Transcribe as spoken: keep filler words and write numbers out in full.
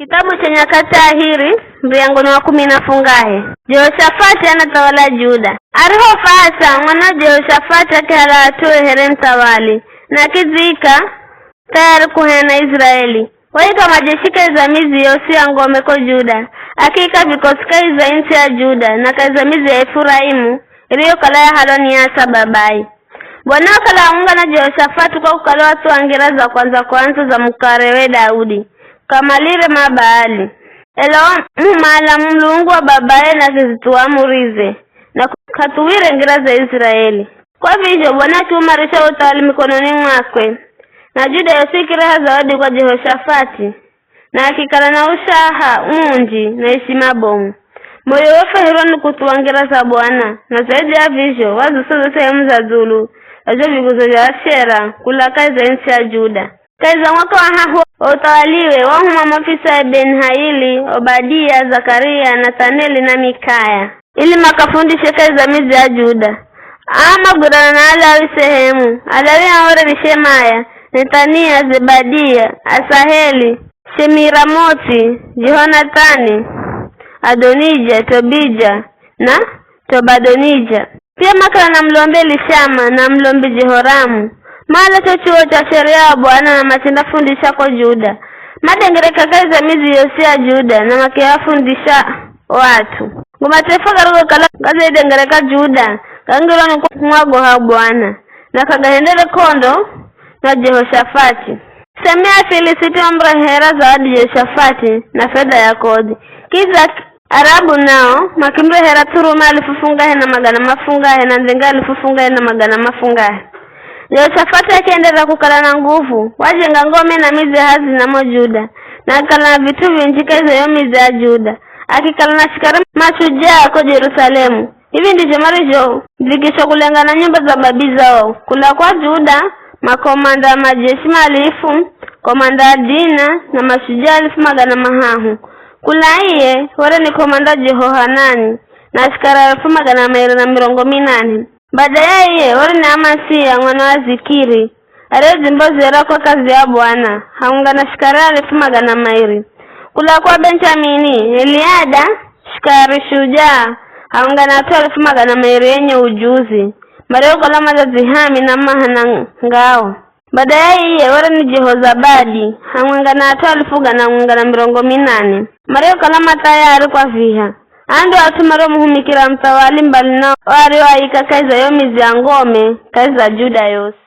Kitabu cha Nyakati Ahiri, muryango ni wa kumi na fungahe. Jehoshafati anathawala Juda. Arihofasa, mwana wa Jehoshafati akihala hat'uhe here muthawali, na akidzika thayari kuhena Israeli. Waika majeshi kahi za midzi yosi ya ngome ko Juda, akiika vikosi kahi za ntsi ya Juda na kahi za midzi ya Efuraimu, iriyokala yahalwa ni Asa babaye. Bwana wakala hamwenga na Jehoshafati kwa kukala wathuwa ngira za kwandza-kwandza za mukarewe Daudi, kamalire Mabaali. Ela wamumala Mulungu wa babaye na akizithuwa murize, na k'athuwire ngira za Israeli. Kwa vizho Bwana akiumarisha uthawali mikononi mwakwe, na Juda yosi ikireha zawadi kwa Jehoshafati, na akikala na ushaha unji na ishima bomu. Moyo wafwahirwa ni kuthuwa ngira za Bwana, na zaidi ya vizho, wazusa zo sehemu za dzulu za zho viguzo zha Ashera kula kahi za ntsi ya Juda. Kahi za mwaka wa hahu wa uthawaliwe, wahuma maofisa ya Beni-Haili, Obadia, Zakaria, Nathaneli na Mikaya, ili makafundishe kahi za midzi ya Juda. Aa magwirana na Alawi sehemu, Alawi ao were ni Shemaya, Nethania, Zebadia, Asaheli, Shemiramothi, Jehonathani, Adonija, Tobija na Tobadonija. Pia makala na mulombi Elishama na mulombi Jehoramu, mahala cho chuwo cha sheria wa Bwana na machendafundisha ko Juda. Madengereka kahi za midzi yosi ya Juda na makiafundisha o at'u. Go mataifa garigokala gadzaidengereka Juda, gangirwa ni kumwagoha Bwana, na k'agahendere k'ondo na Jehoshafati. Sehemu ya Afilisiti wamurehera zawadi Jehoshafati na fedha ya kodi. Kidza Arabu nao makimurehera thurume alifu fungahe na magana mafungahe na ndhenga alifu fungahe na magana mafungahe. Jehoshafati akienderera kukala na nguvu, wajenga ngome na midzi ya hazina mo Juda, na akikala na vit'u vinji kahi za yo midzi ya Juda. Akikala na shikari mashujaa ko Jerusalemu. Hivi ndizho marizhovikishwa kulengana na nyumba za babi zao, kula kwa Juda, makomanda a majeshi maalifu, komanda Adina, na mashujaa alifu magana mahahu. Kula iye, were ni komanda Jehohanani, na asikari alifu magana mairi na mirongo minane. Bada ya iye, were ni Amasia, mwana wa Zikiri, ariyedzimbozera kwa kazi ya Bwana, hamwenga na shikari alifu magana mairi. Kula kwa Benjamini, Eliada, shikari shujaa, hamwenga na at'u alifu magana mairi enye ujuzi, mariokala madzadzihami na mahana ngao. Bada ya iye, were ni Jehozabadi, hamwenga na at'u alifu gana mwenga na mirongo minane, mariokala mathayari kwa viha. Aa ndo at'u mariomuhumikira muthawali mbali na o arioaika kahi za yo midzi ya ngome, kahi za Juda yosi.